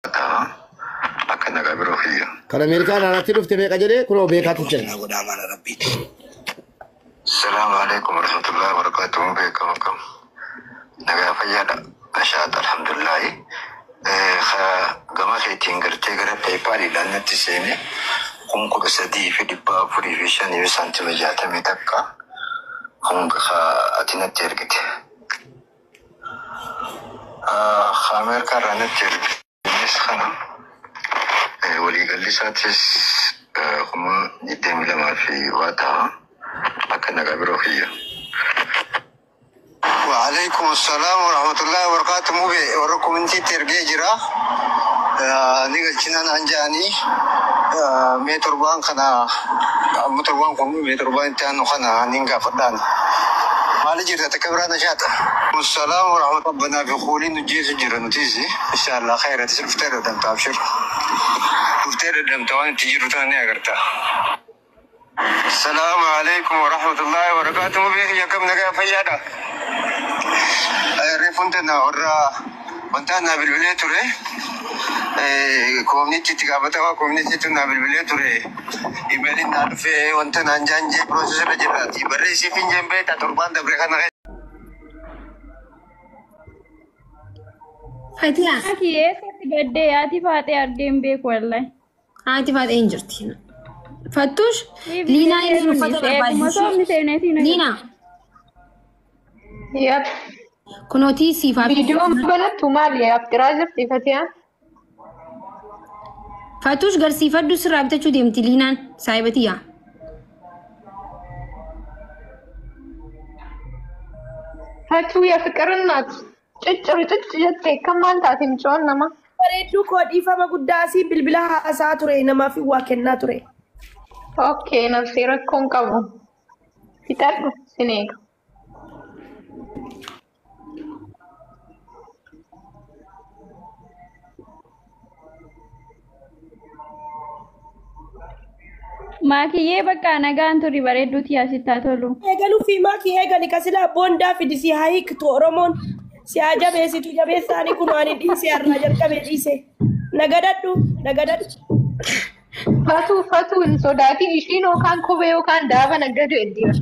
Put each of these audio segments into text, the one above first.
Ta'a akka nagaa biroo kiyya. Kan Ameerikaan alatti dhufte meeqa jedhee kunoo beekaatu jira. Naa godhaa maala rabbiiti. Salaamu alaikum warahmatullahi wabarakatuh. Beekama kam nagaa fayyaadha. Nashaat alhamdulillahi. Gama keetiin gartee gara PayPaliidhaan natti seene 13,405 fi saantima 61 kun ati natti ergite. Ameerikaa irraa natti ergite kana waliigalli isaatis 22,000 fi waa ta'a akka nagaa biroo kiyya. وعليكم السلام ورحمة الله وبركاته. Mube warra komintiitti ergee jira. Ni galchinaan anjaanii mee torbaan kana, amma torbaan kun mee torbaan itti aanu kana nin gaafadhaan. Maali jirta takka biraa nashaata? السلام ورحمة ربنا في قولي نجيس jira nutis. إن شاء الله خير atis dhuftee dhadhamta abshir. Dhuftee dhadhamta waan itti jiru tana ni agarta. السلام عليكم ورحمة الله وبركاته. Mube kiyya kam nagaa fayyaadha? Reefuun tana warra wanta naa bilbilee ture. Community itti gaafatamaa communityitu naa bilbilee ture. Emailiin naa dhufee wanta naan jaanjee process irra jirraati. Barreessiif hin jeen beektaa torbaan dabre kana. Fatiyaa. Aki eessatti gaddee haati faaxee argee hin beeku wallahi. Haati faaxee hin jirti. Fattush, Liinaa inni uffata Eeguma barbaadu. soomni seeneetii na Liinaa, Yap. kunootii siifaa fi Viidiyoon banattu maali? Abdiraa jirti Fatiyaan. Fattush garsiifadhu sirraa bitachuu deemti Liinaan saayibatiyyaa. Fatuu የፍቅር እናት ጭጭ ጭጭ jette kan maal taate mucoon nama. Bareedduu koo, dhiifama guddaa, asii bilbila haasaa ture, namaaf waa kennaa ture. Okay, nafsee rakkoon qabu. Fixadhu, sin eega. Maakiyyee bakka nagaan turi bareedduuti asitti haa tolu. Eegaluu fi maakii eegali kasilaa boondaa fidi si haa hiiktu, Oromoon si haa jabeessitu, jabeessaanii kun waan dhiise har'aa jalqabe dhiise. Nagadadhu, nagadadhu. Fatuu, Fatuu, hin sodaatin, ishiin yookaan kophee yookaan daaba naggadu eddiira.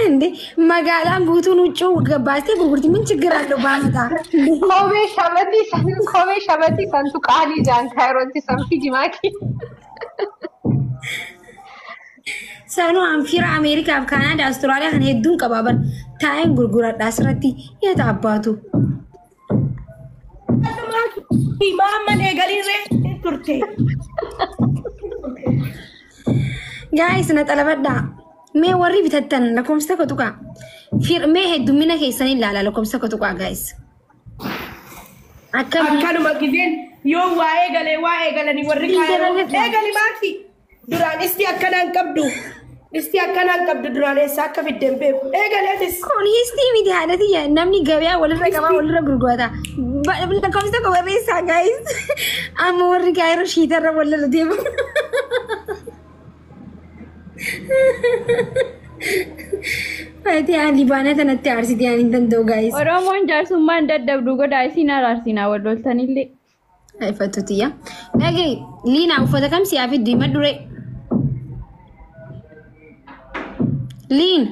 እንዴ magaalaan guutuun huccuu gabbaastee gurgurti ምን ችግር አለው ባመጣ? Kophee shabatii san, kophee shabatii santu qaalii jaan kaayirootti san fidi maakii. Sanuu anfiira Ameerikaaf Kaanaadaa Awustiraaliyaa kan hedduun qabaa bar taa'een gurguradha asirratti nyaata abbaatu. Maamman eegaliirree hin turte. Guys, na xalabadhaa. Mee warri bitattan lakkoofsa tokko tuqaa. Mee heddummina keessanii ilaala, lakkoofsa tokko tuqaa guys. Akkam Akkanuma gizeen yoo waa eegalee waa eegalanii warri kaayiroo eegali maakii. Duraan isti akkanaan qabdu. Isti akkanaan qabdu, duraan eessaa akka fidden beeku. Eegali atis. Kun histii miti haadhati, namni gabayaa walirra qabaa walirra gurgurata. Lakkoofsa tokko barreessaa guys. Amma warri kaayiroo shiitarra walirra deemu. Faati libaana tanatti aarsitee ani hin danda'u guys. Oromoon jaarsummaan daddabdu godhaa isin araarsinaa wal loltanillee. Fatutiyya. Dhagee Liinaa, uffata kam si'aa fiddu himadhu ree? Liin.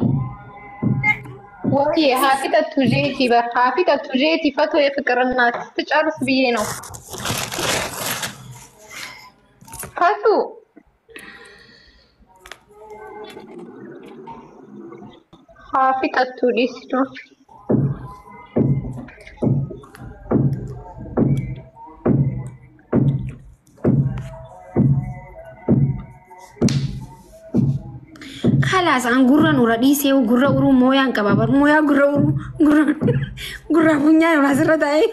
ወይ ሀፊጠቱ ጄቲ በር ሀፊጠቱ ጄቲ ፈቶ የፍቅር እናት ትጨርስ ብዬ ነው። ፈቱ ሀፊጠቱ ዲስቱ Khalaas, an gurra nurra dhiisee gurra uruu mooyaan qaba bar, mooyaa gurra uruu gurra gurra funyaan asirra taa'ee.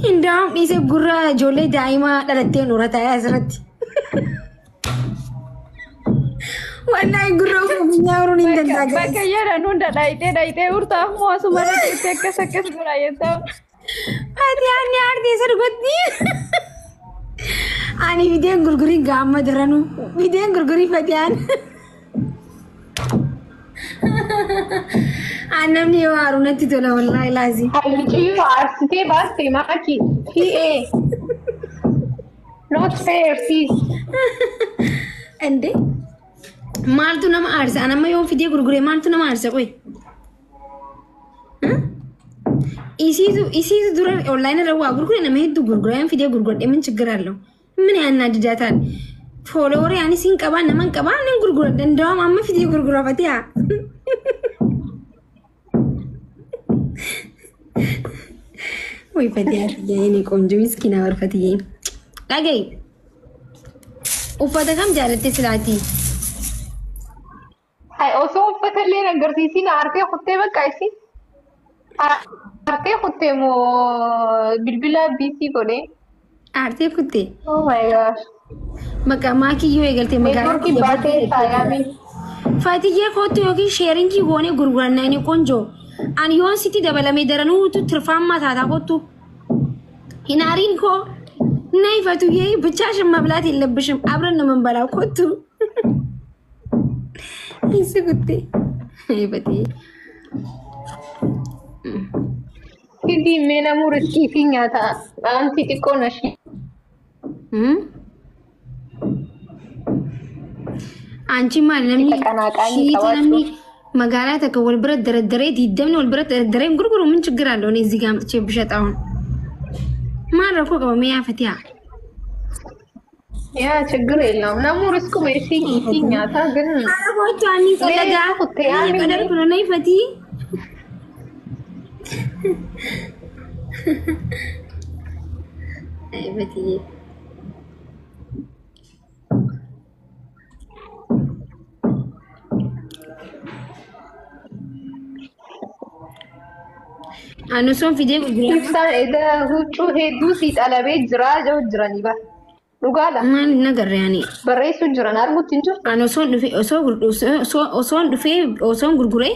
Hindaam dhiisee gurra ijoollee daa'imaa dhalattee nurra taa'ee asirratti. Wallaahi gurra uruu funyaan uruun hin danda'a. Bakka jedhan hunda dhayitee dhayitee urtaaf moo asuma irra teessee akkas akkas godhaa jettaa. Ati ani aartee isa dhugatti. Ani fideen gurgurii gaamma daranuu fideen gurgurii fatiyaan. Namni yoo aaru natti tola wallaahi laazim. Mucayyoo aarsitee baaste maaki. PA. Not fair sis. እንዴ maaltu nama aarsa? An amma yoon fidee gurgure maaltu nama aarsa qoy? Isiitu dura online irra waa gurgure nama hedduu gurgura yoon fidee gurguradhe ምን ችግር አለው? ምን ያናድዳታል? Follower anis hin qabaa nama hin qabaa nin gurguradha እንደውም amma fidee gurgura fatiha. ወይ fatiha የኔ ቆንጆ miskiina bar fatiyeen. Dhaga'i. Uffata kam jaalatte silaatii? Hai osoo uffata illee agarsiisiin aartee kuttee bakka isii. Aartee kuttee moo bilbila biisii godhee. Aartee kuttee. Oh my gosh. Maqaa maakiyyoo eegalte magaalaa Neetwoorkii baatee faayamee. Fatiyyee kootu yookiin sharing goonee gurguranna inni ቆንጆ. Ani yoon sitti dabalame daranuutu tirfaammaa taataa kootu. Hin aariin koo ነይ ፈቱዬ ብቻሽን መብላት የለብሽም አብረን ነው የምንበላው። Kootu ይስጉቴ ፈትዬ Fidii mee namuu riskii fi nyaata dhaamsi xiqqoo nashi. አንቺ maal namni ተቀናቃኝ shiita qabaachuu. Namni magaalaa takka wal bira dardaree diidamni wal bira dardaree gurguru ምን ችግር አለው? እኔ እዚህ ጋር አምጥቼ ብሸጥ አሁን maal rakkoo qaba? Mee yaa Fatiha. ያ ችግር የለውም። Namuu riskuma isii nyaata ግን Kootu ani qalagaa kuttee ani ቀደርኩ ነው ነይ ፈቲ አይ ፈትዬ Ani osoon fidee gurguree Ibsaan eda huccuu hedduu si xalabee jira jiru jiranii bara. Dhugaadha. Maal hin agarre ani. Barreessuu jiran arguutti hin jiru. Ani osoon dhufee osoo osoon dhufee osoon gurguree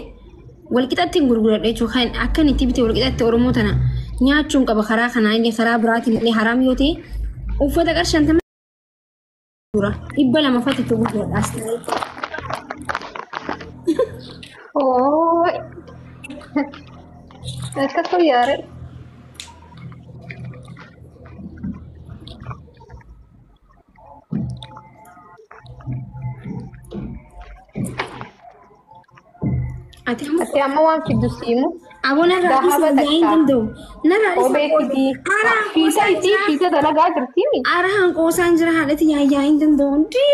walqixatti hin gurguradha jechuudha. Kan akka inni itti bite walqixatti Oromoo tana nyaachuun qaba karaa kanaa illee karaa biraatiin illee haraam yoo ta'e uffata qarshii 50 dura 200 uffata itti gurguradha as ta'e. Oo. Akkas wayyaare. Ati amma Ati amma waan fiddu siimu. Aboo narraa Dahaba dhiisuu hin takka. danda'u. Narraa Kophee dhiisuu fidii. Ara Fiisa isii fiisa dalagaa jirtiimi. Ara hanqoosaan jira haadhati yaayyaa hin danda'u. Hundi.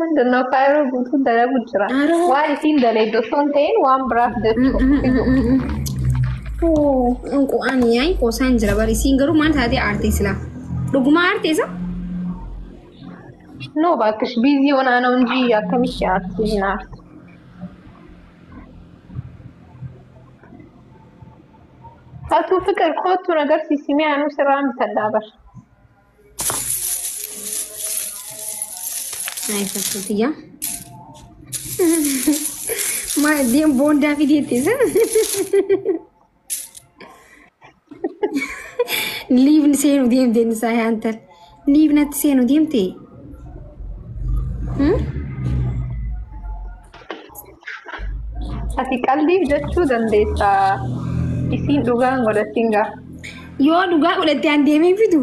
ምንድን ነው kaayiroo guutuu dalagu jira. Ara. Waan isiin dalaydu osoo hin ta'in waan biraaf jechuudha. Ani yaa'in qoosaan jira bari isiin garuu maal taatee aarte silaa? Dhugumaa aarte isa? No እባክሽ busy ሆና ነው እንጂ akkamitti aarti hin aartu. Atuu ፍቅር kootu agarsiisi mee anuu sirraa bitadhaa bar. Ay fakkatiyya. Maal deem boondaa fideetti isa? Liifni seenuu deemte inni isaa yaantal. Liifnatti seenuu deemte. Ati qaldiif jechuu dandeessa. Isiin dhugaan godhatiin gaa. Yoo dhugaa godhatte an deemee fidu.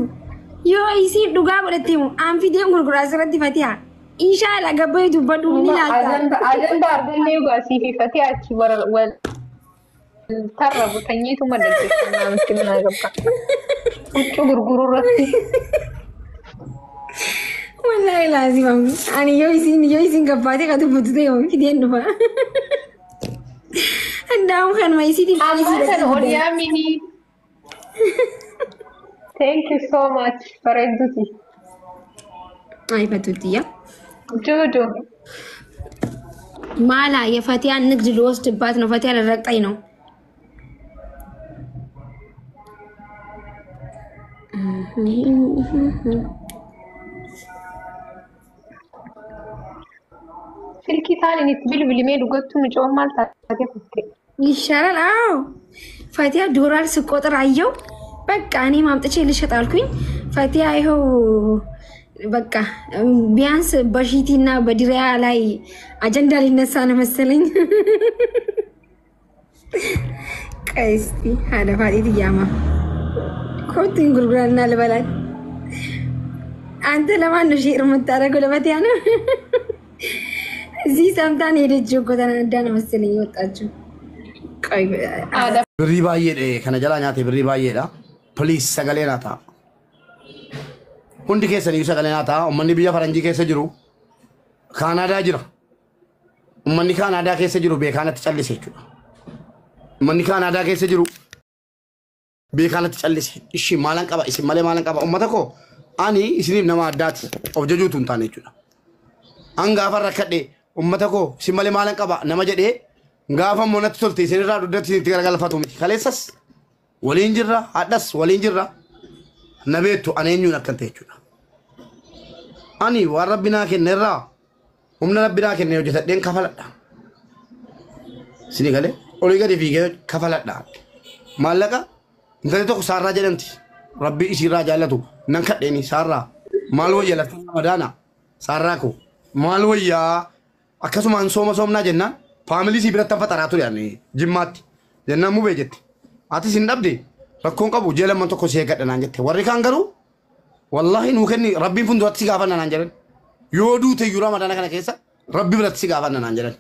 Yoo isiin dhugaa godhatte an fideen gurguraa asirratti fatiha. Inshaalla gabbayee dubbadhu ni laalta. Ajanda argannee dhugaa siif ifatee achi wal tarra butanyeetuma dhaggeeffannaa miti mana gabba. Huccuu gurguruu irratti. Wallahi laazima ani yoo isiin gabbaatee ka dubbatu ta'e fideen dhufa. Ndaa'u kanuma isiitiif Amma kan ol yaamini. Thank you so much bareedduti. Ay fatutiyya. Jojo. ማላ የፈቲያን ንግድ ልወስድባት ነው። ፈቲያ ልረግጠኝ ነው። Silkii isaan inni itti bilbilimee dhugattu mucoon maal taatee kutte? ይሻላል። አዎ ፈቲያ ዶላር ስቆጥር አየው። በቃ እኔም አምጥቼ ልሸጥ አልኩኝ። ፈቲያ ይኸው በቃ ቢያንስ በሺቲና በድሪያ ላይ አጀንዳ ሊነሳ ነው መሰለኝ። ቆይ እስቲ haadha Faaxiiti yaama. Kootiin gurgurannaa ልበላት። አንተ ለማን ነው share የምታደርገው? ለፈቲያ ነው። እዚህ ሰምታን ሄደችው እኮ ተናዳ ነው መሰለኝ የወጣችው። ቆይ Haadha Birrii baay'eedha kana jalaa nyaate birrii baay'eedha. Please sagalee naa ta'a. Hundi keessaniyyuu sagalee naa ta'a. Uummanni biyya faranjii keessa jiru Kaanaadaa jira. Uummanni Kaanaadaa keessa jiru beekaanatti callise jechuudha. Uummanni Kaanaadaa keessa jiru beekaanatti callise. Ishii maalan qaba isin malee maalan qaba uummata koo ani isiniif nama addaati of jajuutu hin taane jechuudha. An gaafa rakkadhe uummata koo isin malee maalan qaba nama jedhee gaafa immoo natti tolte isinirraa dugdatti isinitti garagalfatu miti. Kaleessas waliin jirra hadhas waliin jirra na beektu ani eenyuun akkan ta'e jechuudha. Ani waan rabbi naa kenne irraa humna rabbi naa kenne hojjetadheen kafaladha. Isinii galee olii gadi fiigee kafaladha. Maallaqa intalli tokko saarraa jedhamti. Rabbi isiirraa jaallatu nan kadheeni saarraa maal wayya lafti ramadaana saarraa koo maal wayyaa akkasumaan sooma soomnaa jennaan faamilii sii biratti faxaraa ture ani jimmaatti jennaan mubee jette atis hin dhabde rakkoon qabu ji'a lamman tokko si eeggadha naan jette warri kaan garuu wallaahi nuu kenni rabbiin fuulduratti si gaafanna naan jedhan yoo duute iyyuu ramadaana kana keessa rabbi biratti si gaafanna naan jedhan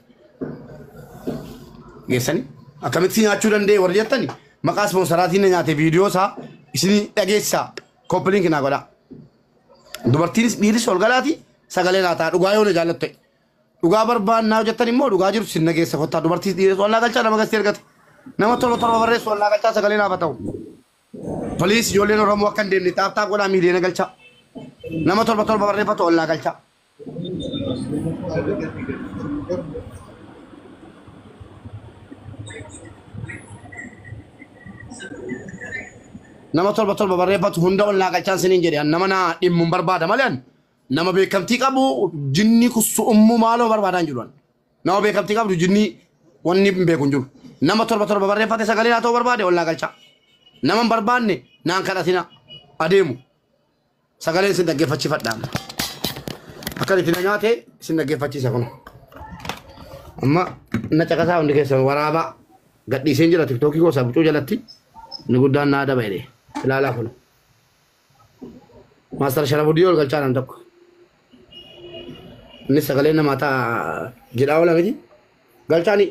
geessani akkamitti si nyaachuu danda'e warri jettani maqaa ispoonsoraatiin na nyaate viidiyoo isaa isinii dhageessisaa copy link naa godhaa. Dubartiinis dhiiris ol galaati sagalee naa ta'a dhugaa yoo na jaallattu ta'e. Dhugaa barbaannaa hojjettan immoo dhugaa jiru sin nageessa kottaa dubartiis dhiiris ol naa galchaa nama gasti ergate. Nama torba torba barreessu ol naa galchaa sagalee naaf haa ta'u. Please ijoolleen Oromoo akka hin deemne tap tap godhaa miiliyoona galchaa. Nama torba torba barreeffatu ol naa galchaa. Nama torba torba barreeffatu hunda ol naa galchaan siniin jedhe nama naa dhimmuun barbaada malee ani nama beekamtii qabu jinni kusu ummuu maaloo barbaadaan jiru ani. Nama beekamtii qabdu jinni wanni hin beeku hin jiru. Nama torba torba barreeffate sagalee naa ta'uu barbaade ol naa galchaa. Nama hin barbaanne naan kadhatina adeemu. Sagaleen sin dhaggeeffachifadha. Akka itti na nyaate sin dhaggeeffachiisa kun. Amma na caqasaa hundi keessan waraabaa gadhiiseen jira tiktookii gosa bucuu jalatti inni guddaan naa daba jedhee ilaalaa kun. Maastar Sharafuddin ol galchaa nam tokko. Inni sagalee namaa ta'a jedhaa oola miti. Galchaani.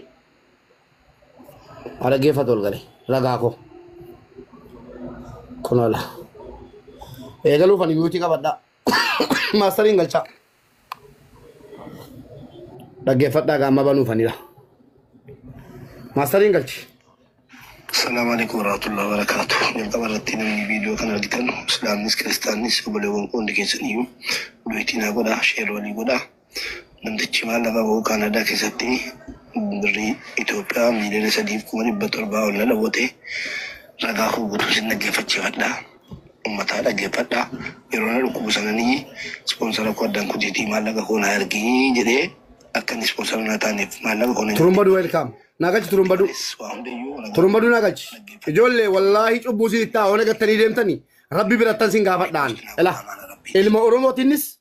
Haa dhaggeeffatu ol galee ragaa koo. Kun oola. Eegaluuf ani mute qabadhaa. Maastariin galchaa. Dhaggeeffadhaa gaama banuufanidha. Maastariin galchi. Assalamu alaikum warahmatullahi wabarakatuh. Jalqaba irratti namni viidiyoo kana argitan Islaamnis Kiristaannis obboleewwan koo hundi keessaniyyuu du'iitii naa godhaa, share walii godhaa. Namtichi maallaqa bahu Kaanadaa keessatti birrii Itoophiyaa 3,700,000 ol na dhawwate ragaa koo guutuu sin dhaggeeffachiifadhaa. Uummataa dhaggeeffadhaa. Yeroo na dhukkubu sananii ispoonsara koo addaan kutiitii maallaqa koo naa ergii jedhee akka inni ispoonsara naa taaneef maallaqa koo na Turumbaduu welcome. Naa galchi turumbaduu. waa hundayyuu ragaa Turumbaduu naa galchi. Ijoollee wallaahi cubbuu siin itti haa gattanii deemtanii rabbi birattan sin gaafadhaan. Ila ilma Oromootiinis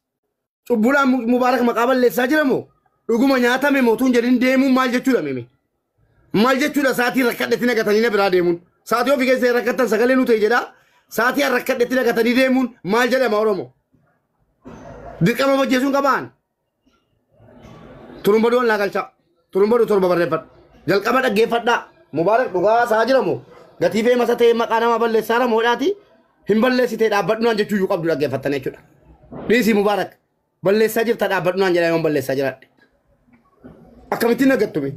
cubbuudhaan Mubaarak maqaa balleessaa jira moo dhuguma nyaatame mootuun jedhin deemuun maal jechuudha mimi? Maal jechuudha sa'aatii rakkadhetti nagatanii na biraa deemuun? Sa'aatii ofii keessa rakkattan sagalee nu ta'e jedhaa. Sa'aatii rakkadhetti nagatanii deemuun maal jedhama Oromoo? Dirqama hojjeesuun qabaan. Turumbaduu ol naa galchaa. Turumbaduu torba barreeffadhu. Jalqaba dhaggeeffadhaa. Mubaarak dhugaa isaa jira moo gatii fee masa ta'e maqaa nama balleessaa moodhaati hin balleessitee dhaabbadhu naan jechuu iyyuu qabdu dhaggeeffattan jechuudha. Dhiisii Mubaarak balleessaa jirta dhaabbadhu naan jedhaa yoon balleessaa jiraadhe. Akkamittiin nagattume?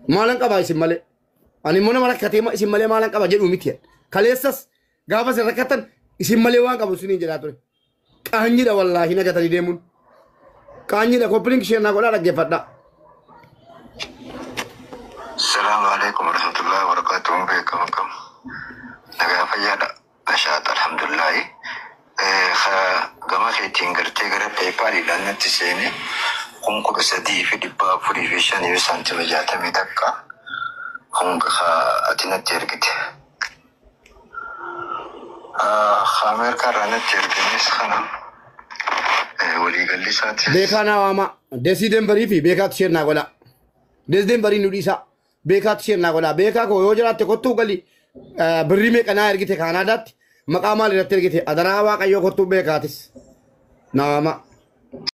Maalan qabaa isin malee? Ani immoo nama rakkatee isin malee maalan qaba jedhu miti. Kaleessas gaafa isin rakkattan isin malee waan qabu isiniin jedhaa ture. Qaanyiidha wallaahi nagatanii deemuun. Qaanyiidha copy link isheen naa godhaa dhaggeeffadhaa. Assalamu alaikum warahmatullahi wabarakatuh. Beekama kam nagaa fayyaadha. Nashaat alhamdulillahi. Gama keetiin gartee gara PayPaliidhaan natti seene 13,405.61 kun ati natti ergite. Ameerikaa irraa natti ergames kana. Waliigalli isaatis Beekaa naa waamaa. Desii Denverii fi beekaatu isheen naa godha. Desii Denverii nu dhiisaa. Beekaatu isheen naa godha. Beekaa koo yoo jiraatte kottuu gali, birrii meeqa naa ergite Kaanaadaatti, maqaa maal irratti ergite? Adaraa Waaqayyoo, kottuu beekaatis. Naa waamaa.